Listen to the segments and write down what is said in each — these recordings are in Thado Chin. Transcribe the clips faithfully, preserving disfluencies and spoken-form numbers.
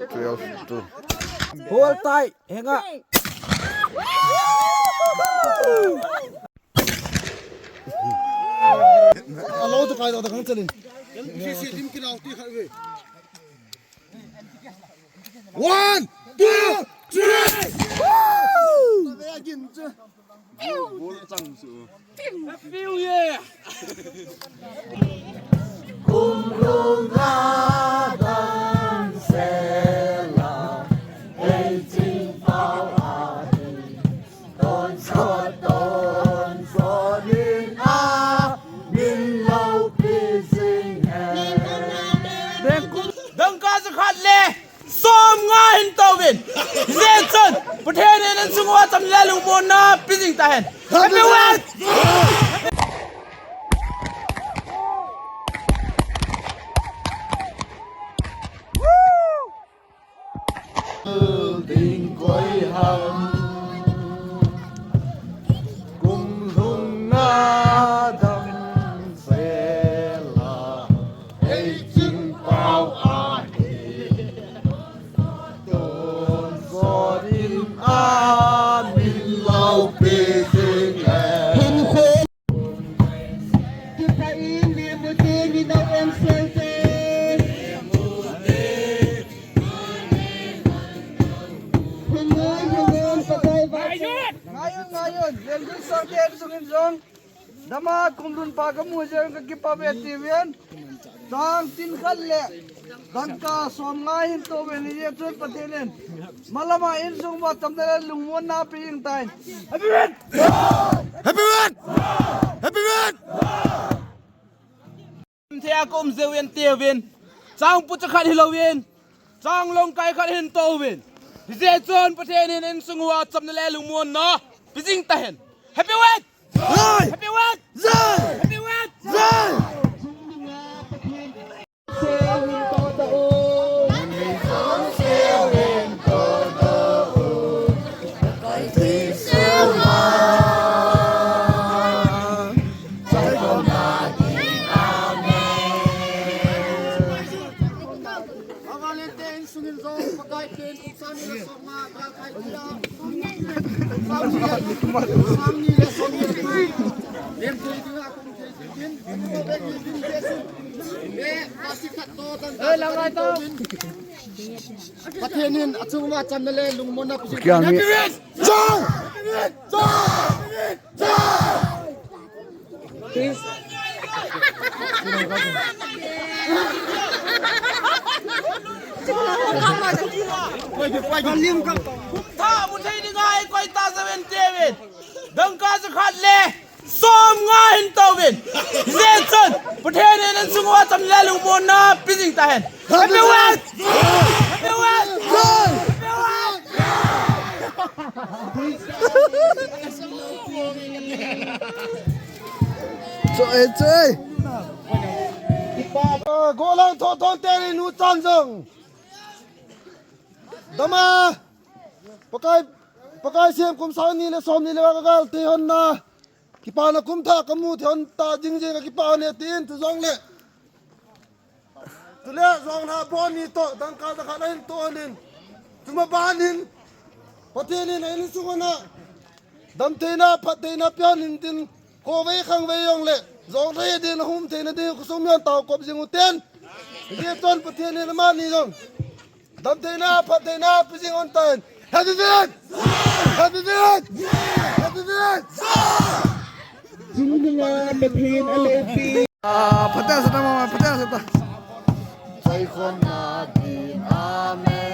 Twelve two. Bol tai, henga. Alo tu kai da kan chale. One, two, three. Woo! Bol chang su. Happy New Year! Dangka jakhat le som nga hin touvin. Hijeh chun Pathen in insung uva cham le lungmonna pejing tahen. Happy New Year! Ding koi ham. Kum lhung nga dam sela. Ei ching pau ahi. Tonsot in a min loupi ding e. Kipah in, mi mu te, mi nau em sel te. Hung ngai, hung ngai, Pakai va. Ngai un, ngai un. Len dun sang te, sung in jong. Dama kum lhun pha kamu jeng kakipah ve ti ven. Chang tin khat le dangka som nga hin touvin, hijeh chun Pathen in malama insung uva chamna le lungmonna pejing tahen. Happy New Year! Happy New Year! Happy New Year! Thei a ka um jeh uvin ti uvin. Chang pucha khat hilouvin. Chang long kai khat hin touvin. Hijeh chun Pathen in insung uva chamna le lungmonna pejing tahen. Happy New Year! Jai! Happy New Year! Jai! Happy New Year! Jai! Pathen in achunga chamna le lungmonna pejing. Happy New Year! Jai! Happy New Year! Jai! Happy New Year! Jai! Kum thah mu thei dinga eikoi ta jeh uvin ti uvin. Dangka jakhat le som nga hin touvin. Hijeh chun Pathen in insung uva chamna le lungmonna pejing tahen. Happy New Year! Happy New Year! Happy New Year! Choi, choi. Golang Thothon te ni nu chan jong. Dama. Pakai, Pakai sem kum sang ni le som ni le va ka gal te hon na. Kipana kum thah kamu thei hon ta jing jing kakipah e tin, chujongle. Tule jong na bon ni toh, dangka jakhat ahin toh nin. Chuma ban hin. Pathen in a insung uva damtheina, phattheina peh in tin. Khovei khangvei jongle. Jong rei din hum theina ding khosung mian tao kop jing u ten. Hijeh chun Pathen in amani jong. Damtheina, phattheina, pejing un tahen. Happy New Year! Happy New Year! Happy New Year! Jing dinga Pathen alopi. Ah, phatah sa ta mama, phatah sa ta. Sai khom na din. Amen.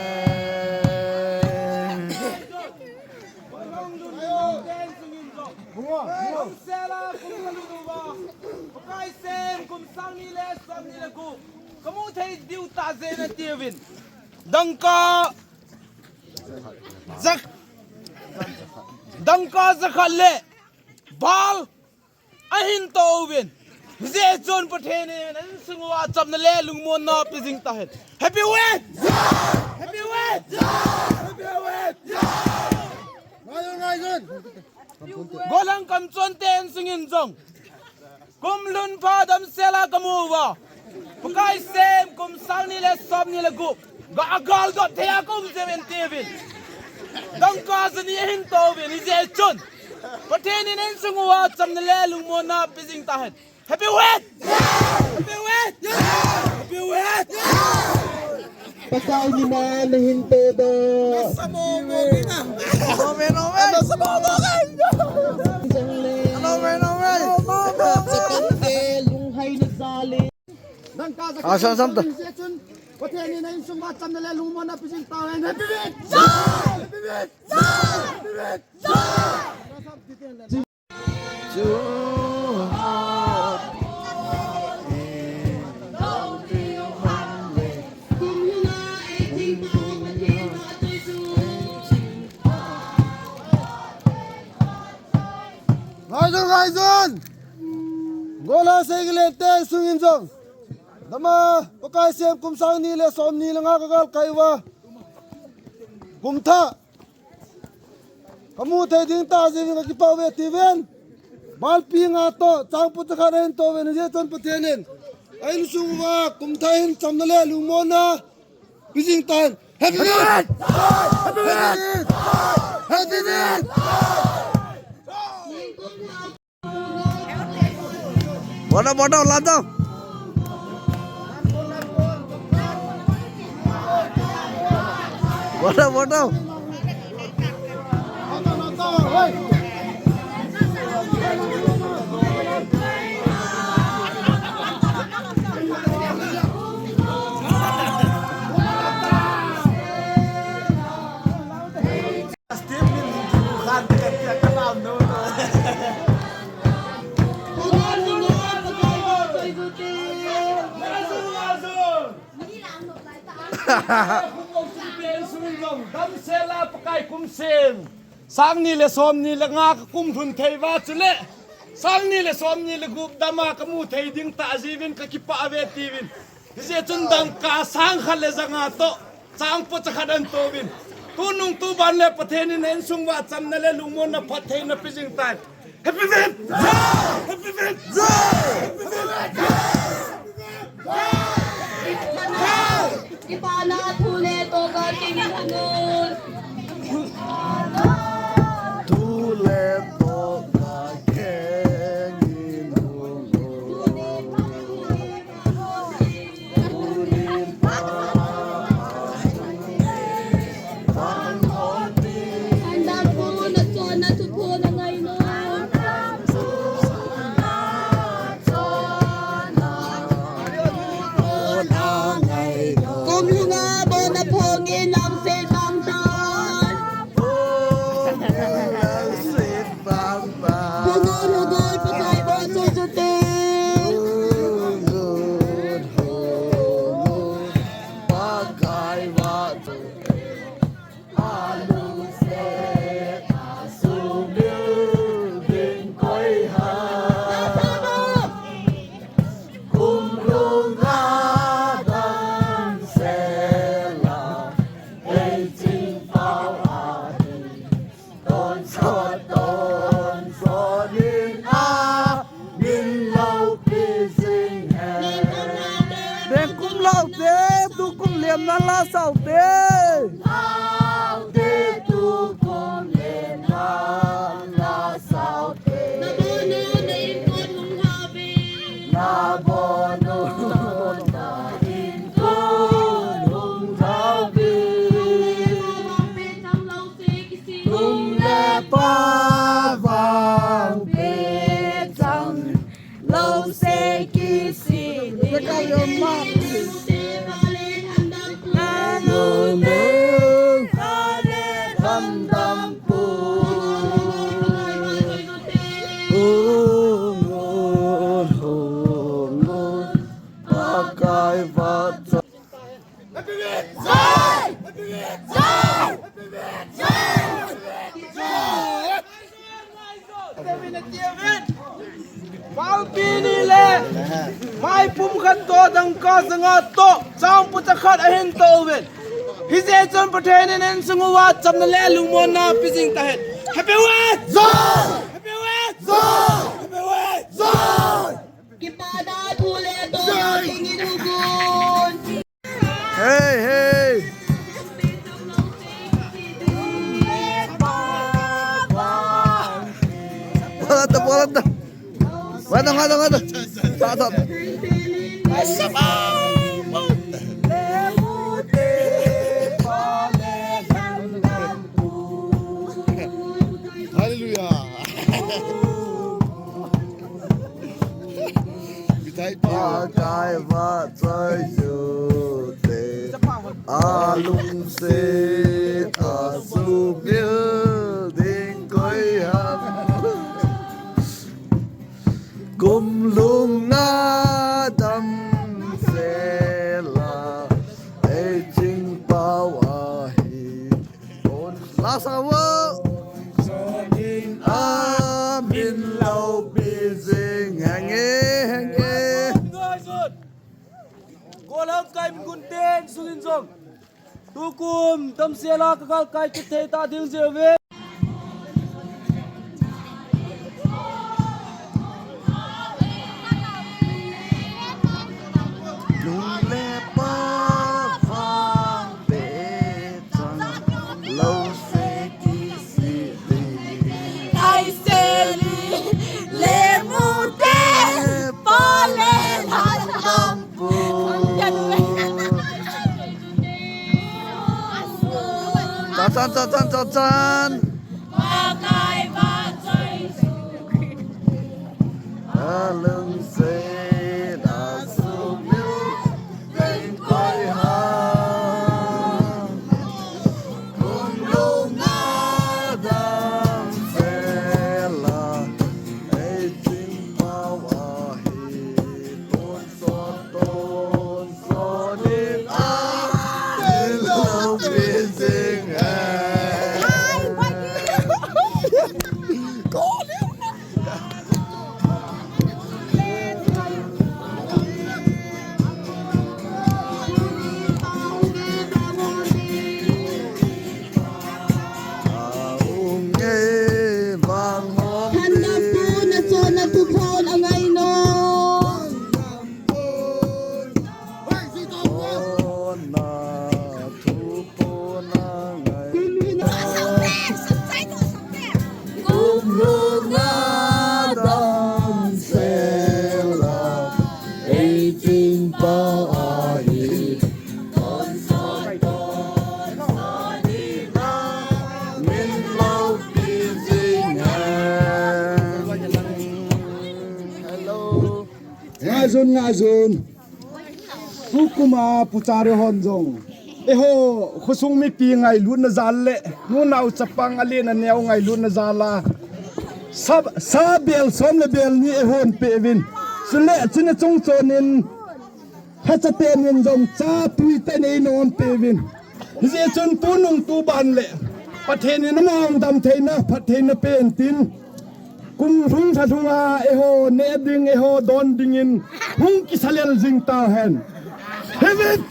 Sela kum kalu ba. Pakai sem kum sang ni le som ni le gup. Kamu thei diu ta jeh uvin ti uvin. Dangka jak, dangka jakhat le bal ahin touvin. Hijeh chun Pathen in insung uva chamna le lungmonna pejing tahen. Happy New Year! Happy New Year! Happy New Year! Ngai un, ngai un. Golang Kamchon te insung in jong. Kum lhun pha damsela kamu uva. Pakai sem kum sang ni le som ni le gup. Ga gal got thei a ka um jeng in tiuvin. Dangka jani ahin touvin, hijeh chun Pathen in insung uva chamna le lungmonna pe jing tahen. Happy Wet! Happy Wet! Happy Wet! Pakai ni ma nahin to da. Amen, amen. Amen, amen. Lunghai na jale. Dangka jani. Ah, sam, sam ta. Pathen in insung uva chamna le lungmonna pe jing tahen. Happy Wet! Happy Wet! Happy Wet! Ngaijun, ngaijun! Gola sei gile te sungin jong. Dama, Pakai sem kum sang ni le som ni le nga ka gal kai uva. Kum thah. Ka mu thei ding tah jeh in ka kipah uve tiuvin. Balpi nga toh, changpu chakhat ahin touvin, hijeh chun Pathen in a insung uva kum thah hin chamna le lungmonna pe jing tahen. Happy Wet! Happy Wet! Happy Wet! Botha, botha, la jao. Botha, botha. Damsel a Pakai kum sem. Sang ni le som ni le nga ka kum lhun thei uva chule. Sang ni le som ni le gup dama ka mu thei ding tah jeh in ka kipah uve tiuvin. Hijeh chun dangka sang khat le ja nga toh, changpu chakhat ahin touvin. Tunung tuban le Pathen in a insung uva chamna le lungmonna phattheina pe jing tahen. Happy Wet! Happy Wet! Happy Wet! Kipana thu le toh ka kengin hung un. Thu le toh ka kengin hung un. Deng kum lou te, tu kum liam na la sao te. Balpi ni le maipum khat toh, dangka ja nga toh, changpu chakhat ahin touvin. Hijeh chun Pathen in insung uva chamna le lungmonna pe jing tahen. Happy Wet! Happy Wet! Happy Wet! Kipana thu le toh ka kengin hung un. Hey, hey. Mata, mata, mata. Sa, sa. Hallelujah. Pakai vahchoi jouse, alungset a sumil ding koi ham. Kumlung a damsel a, ei chingpau ahi. Lasa wo. Amin loupi jing henge, henge. Golhang kai min gun ten sungin jong. Tukum damsel a kagal kai kit thei ta ding jeh uve. Nung le pa vang pe chang lou se kisih ding. Ai se li le mu te pa le han lam pu. Tatan, tatan, tatan. Alungset a sumil ding koi ham. Kumlung a damsel a, ei chingpau ahi. Tonsot, tonsot in a, in loupi jing e. Hanna pu na chonna thuphon angai nom. Kumlung a damsel a, ei chingpau ahi. Min loupi jing e. Hello. Ngaijun, ngaijun. Tukum a Pu Chari hon jong, eiho khosung mipi ngailutna jal le nunao chapang alen aneo ngailutna jal a, sa, sa bel som le bel ni eihon pe uvin. Chule chuna chung chon in, hacha ten in jong cha tui ten einom pe uvin. Hijeh chun tunung tuban le Pathen in amahon damtheina, phattheina pen tin. Kum lhung lha lhung a eiho neh ding, eiho don dingin hung kisalel jing tahen. Hip hip!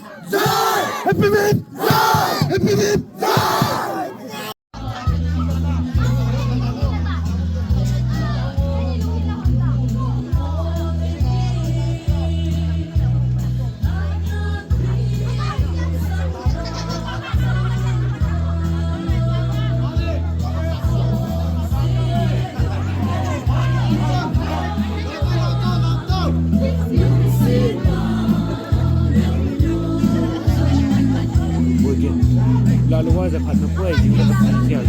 Happy Vit! Happy Vit! Lalu wa za phat na poi jing ka phat sial.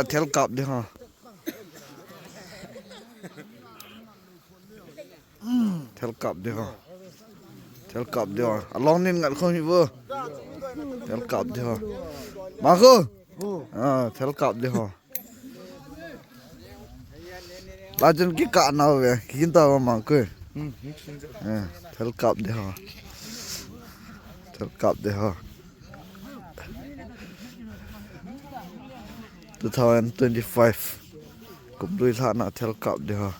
Thel kap ding ho. Thel kap ding ho. Thel kap ding ho. Along nin ngat khom hi vo. Thel kap ding ho. Mangkhu. Ah, thel kap ding ho. Lachen kikah nau ve. Kikin ta va Mangkhu. Eh, thel kap ding ho. Thel kap ding ho. Two thousand twenty-five. Kum lui lhah na thel kap ding ho.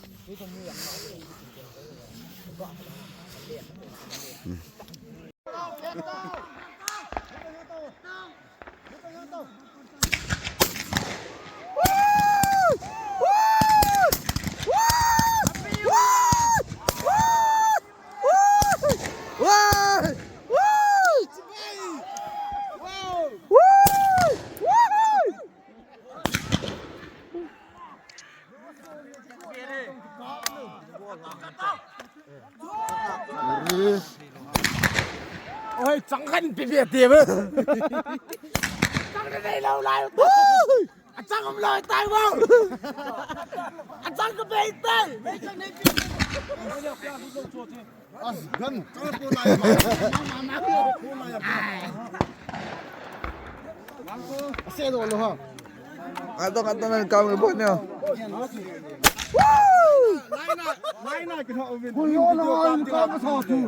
Oi, chang khan pe pe te ba. Chang ka nei lo lai. Achang um lo tai ba. Achang ka bei tai. As gan. Ase do lo ha. Ato, ato na kami po niyo. Laina, laina kina umin. Kuyo na ang kami sa tu.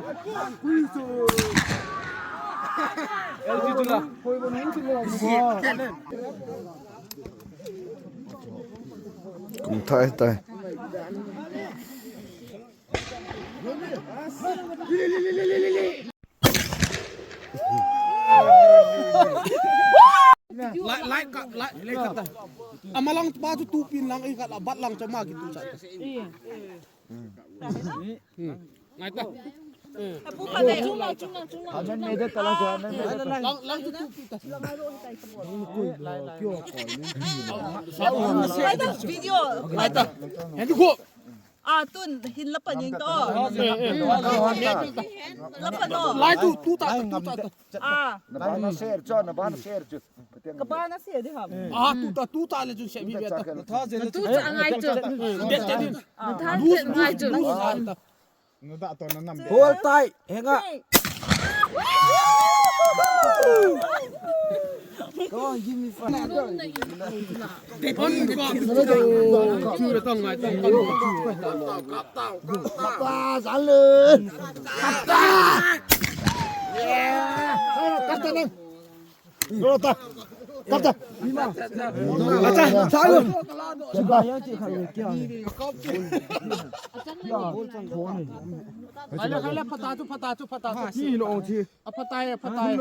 Kuyo. L G tu na. Kuyo na ang tu. Kum thai thai. Lai, lai ka, lai, lai ka ta. Amalang pa tu tupin lang, eh, ka la bat lang chama gitu sa. Ngai ta. Amen, mede talang sa, amen, mede talang. Lang, lang tu tupin ta. Video. Ngai ta. Hindi ko. Ah, tun, hin la pan ning to. La pan no. Lai tu, tu ta, tu ta. Ah. Na ba na share cho, na ba na share cho. Ka ba na share di ham. Ah, tu ta, tu ta le chu share mi be ta. Tu ta ngai chu. Be ta din. Ah. Tu ta ngai chu. Na da to na nam. Hol tai, henga. Come on, give me five. Phatah chu, phatah chu, phatah chu. Aphatai, aphatai.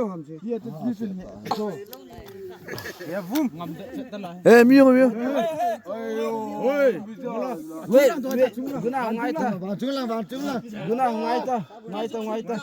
Eh, mi jong, mi jong. Wait, wait. Guna ngai ta. Guna ngai ta. Ngai ta, ngai ta.